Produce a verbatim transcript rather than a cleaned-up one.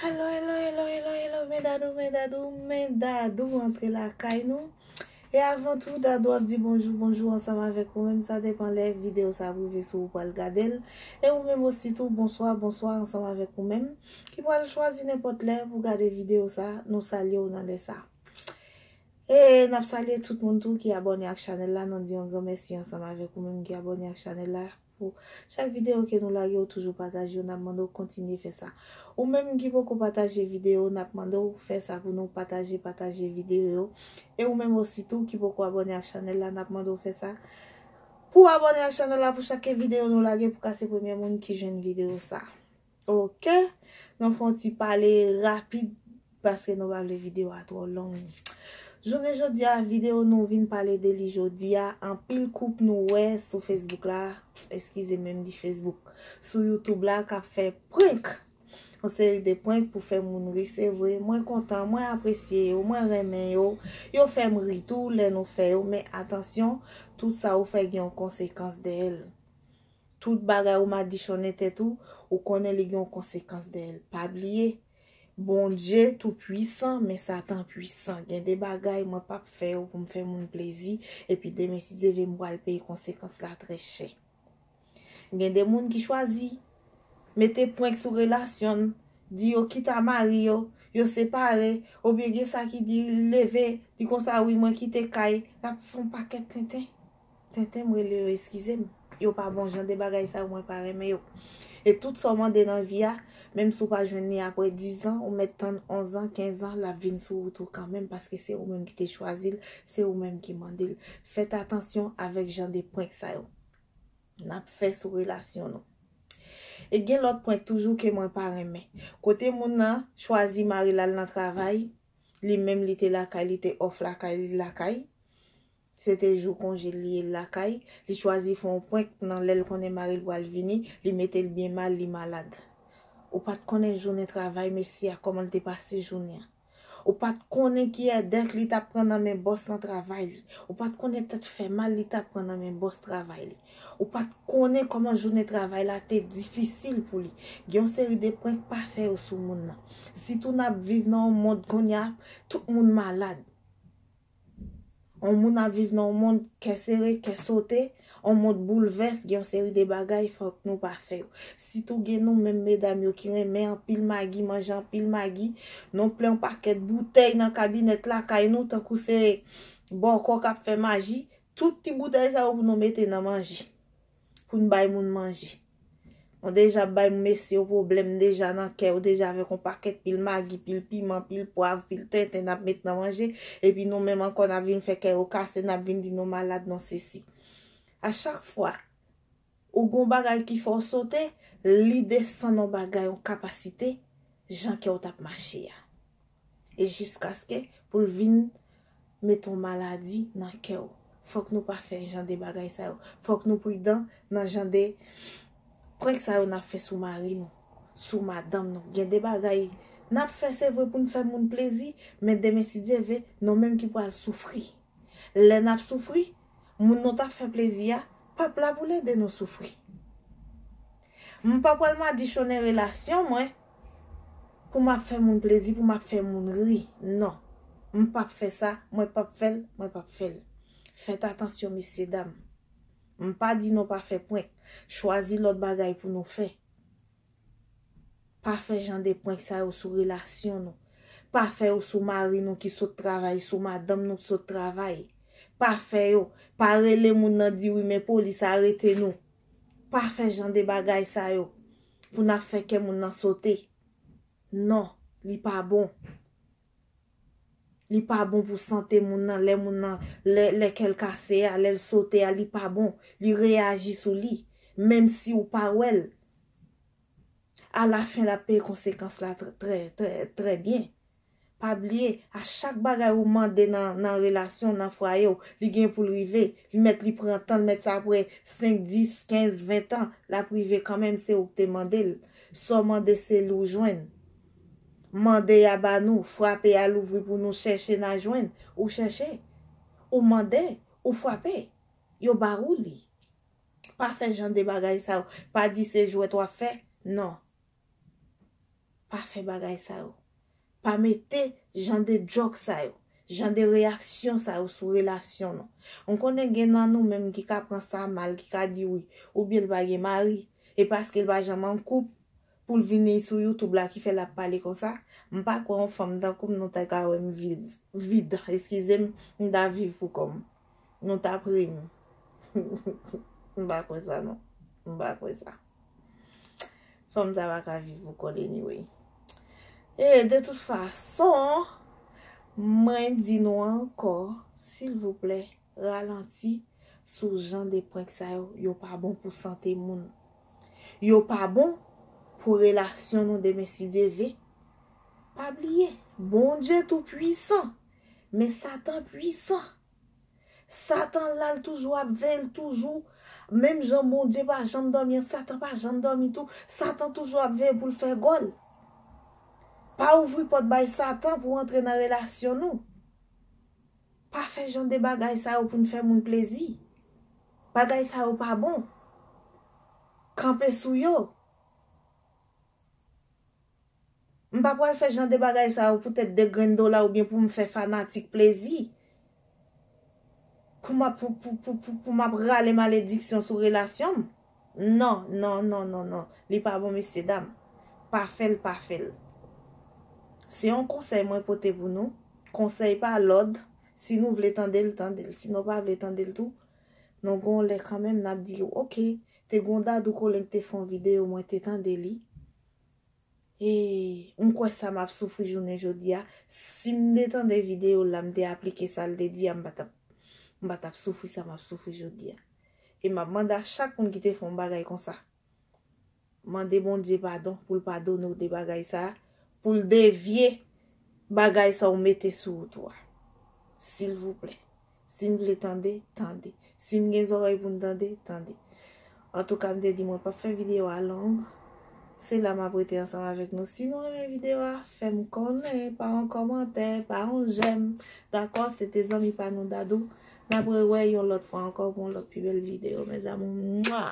Hello, hello, hello, hello, hello, men Dadou, men Dadou, men Dadou antre lakay nou. E avan tou, Dadou ap di bonjou, bonjou ansanm avèk ou menm, sa depan lè videyo sa ap rive si w pral gade l. E ou menm osi tou, bonswa, bonswa ansanm avèk ou menm ki pral chwazi nenpòt lè pou gade videyo sa, nou salye w nan lè sa. E n ap salye tout moun tou ki abòne ak chanèl la, n ap di yon gran mèsi ansanm avèk ou menm ki abòne ak chanèl la. Pou chak videyo ke nou lage, ou toujou pataje yo, n ap mande w kontinye fè sa. Ou menm ki poko pataje videyo, n ap mande w fè sa pou nou pataje, pataje videyo yo. E ou menm osi tou ki poko abòne ak chanèl la, n ap mande w fè sa. Pou abòne ak chanèl la, pou chak videyo nou lage, pou ka se premye moun ki jwenn videyo sa. Ok? Nou fè yon ti pale rapid paske nou pa vle videyo a twò long. Jounen jodi a, videyo nou vin pale de li jodi a, anpil koup nou wè sou Facebook la, eskize m, menm di Facebook, sou YouTube la k ap fè prank. Yon seri de prank pou fè moun ri, se vre. Mwen kontan, mwen apresye yo, mwen renmen yo. Yo fè m ri tou lè nou fè yo, men atansyon, tout sa ou fè gen yon konsekans dèyè l. Tout bagay ou madichonnen tèt ou, ou konnen li gen yon konsekans dèyè l. Pa bliye, Bondye tou pwisan, men Satan pwisan. Gen de bagay mwen p ap fè yo pou m fè moun plezi, epi demen si Dye vle m pral peye konsekans la trè chè. Gen de moun ki chwazi mete prank sou relasyon n, di yo kite mari yo, yo separe, oubyen gen sa ki di li leve, di konsa wi mwen kite kay, l ap fè yon pakèt tenten. Tenten m rele yo, eskize m. Yo pa bon jan de bagay sa yo, mwen pa renmen yo. E tout sa w mande nan vi a, menm si w pa jwenn li apre diz an, ou mèt tann onz an, kenz an, l ap vin sou wout ou kanmenm, paske se ou menm ki te chwazi l, se ou menm ki mande l. Fèt atansyon avèk jan de prank sa yo n ap fè sou relasyon nou. E gen lòt prank toujou ke mwen pa renmen. Kote moun nan chwazi mari l al nan travay, li menm li te lakay, li te off lakay, li lakay. Se te jou konje l, li ye lakay, li chwazi fè yon prank nan lè l konnen mari l pral vini, li mete l byen mal, li malad. Ou pa t konnen jounen travay mesye a, kòman l te pase jounen an. Ou pa t konnen ki èdèk li t ap pran nan men bòs nan travay li. Ou pa t konnen tèt fè mal li t ap pran nan men bòs travay li. Ou pa t konnen kòman jounen travay la te difisil pou li. Gen yon seri de prank pa fè yo sou moun nan. Sitou n ap viv nan yon mond kounye a, tout moun malad. Yon moun ap viv nan yon mond kè sere, kè sote, yon mond boulvès, gen yon seri de bagay fòk nou pa fè yo. Sitou gen nou menm medam yo ki renmen anpil magi, manje anpil magi, nou plen yon pakèt boutèy nan kabinèt lakay nou, tankou se bòkò k ap fè maji, tout ti boutèy sa yo pou nou mete nan manje, pou n bay moun manje. Ou deja bay mesye yo pwoblèm deja nan kè, ou deja avèk yon pakèt pil magi, pil piman, pil pwav, pil tenten n ap met nan manje, epi nou menm ankò n ap vin fè kè yo kase, n ap vin di nou malad, nou sesi. A chak fwa ou gen yon bagay ki fè w sote, li desann yon bagay, yon kapasite, jan kè w t ap mache a. E jiskaske pou l vin met yon maladi nan kè w. Fòk nou pa fè jan de bagay sa yo. Fòk nou pridan nan jan de prank sa yo n ap fè sou mari nou, sou madanm nou. Gen de bagay n ap fè, se vre, pou n fè moun plezi, men demen, si Dye vle, nou menm ki pral soufri. Lè n ap soufri, moun nou t ap fè plezi a p ap la pou l ede nou soufri. M pa pral madichonnen relasyon mwen pou m ap fè moun plezi, pou m ap fè moun ri. Non. M p ap fè sa, mwen p ap fè l, mwen p ap fè l. Fèt atansyon, mesye dam. M pa di nou pa fè prank. Chwazi lòt bagay pou nou fè. Pa fè jan de prank sa yo sou relasyon nou. Pa fè yo sou mari nou ki sot travay, sou madanm nou ki sot travay. Pa fè yo. Pa rele moun nan di wi men polis arete nou. Pa fè jan de bagay sa yo pou n ap fè kè moun nan sote. Non, li pa bon. Li pa bon pou sante moun nan, lè moun nan, lè, lè kè l kase a, lè l sote a, li pa bon. Li reyaji sou li, menm si w pa wè l. Alafen, l ap peye konsekans la trè, trè, trè, trè byen. Pa bliye, a chak bagay ou mande nan, nan relasyon, nan fwaye w, li gen pou l rive. Li mèt li pran tan, li mèt sa apre senk, dis, kenz, ven tan, l ap rive kanmenm, se ou k te mande l. Sa w mande, se li w jwenn. Mande a ba nou, frape a louvri pou nou, chèche n a jwenn. Ou chèche, ou mande, ou frape. Yo ba ou li. Pa fè jan de bagay sa yo. Pa di se jwèt w ap fè. Non. Pa fè bagay sa yo. Pa mete jan de djòk sa yo, jan de reyaksyon sa yo sou relasyon nou. M konnen gen nan nou menm ki ka pran sa mal, ki ka di wi, oubyen l pa gen mari, e paske l pa janm an koup, pou l vini sou YouTube la ki fè l ap pale konsa. M pa kwè yon fanm tankou m nou ta ka wè m vid, vid, eskize m, m ta viv pou kò m. Nou ta pri m. M pa kwè sa non. M pa kwè sa. Fanm sa pa ka viv pou kò l anyway. E de tout fason, mwen di nou ankò, silvouplè, ralanti sou jan de prank sa yo, yo pa bon pou sante moun. Yo pa bon pou relasyon nou demen si Dye ve. Pa bliye, Bondye tou pwisan, men Satan pwisan. Satan la, l toujou ap veye, l toujou, menm jan Bondye pa janm dòmi an, Satan pa janm dòmi tou. Satan toujou ap veye pou l fè gòl. Pa ouvri pòt bay Satan pou antre nan relasyon nou. Pa fè jan de bagay sa yo pou n fè moun plezi. Bagay sa yo pa bon. Kanpe sou yo. M pa pral fè jan de bagay sa yo poutèt de grenn dola oubyen pou m fè fanatik plezi. Pou m ap, pou, pou, pou, pou, pou m ap rale malediksyon sou relasyon m. Non, non, non, non, non. Li pa bon, mesye dam. Pa fè l, pa fè l. Se yon konsèy mwen pote pou nou. Konsèy pa lòd. Si nou vle tande l, tande l. Si nou pa vle tande l tou, nou gon lè kanmenm n ap di, oke, te gon Dadou Kolen ki te fè yon videyo, mwen te tande li. E m kwè sa m ap soufri jounen jodi a. Si m te tande videyo l la, m te aplike sa l te di a, m pa t ap, m pa t ap soufri sa m ap soufri jodi a. E m ap mande a chak moun ki te fè yon bagay konsa, mande Bondye padon pou l padone w de bagay sa a, pou l devye bagay sa w mete sou wout ou a. Silvouplè. Si n vle tande, tande. Si n gen zòrèy pou n tande, tande. Antouka, m te di mwen p ap fè videyo a long. Se la m ap rete ansanm avèk nou. Si nou renmen videyo a, fè m konnen pa yon kòmantè, pa yon jèm. Dakò? Se te zanmi pa nou Dadou. N ap rewè yon lòt fwa ankò pou yon lòt pi bèl videyo, mes amours. Mwa!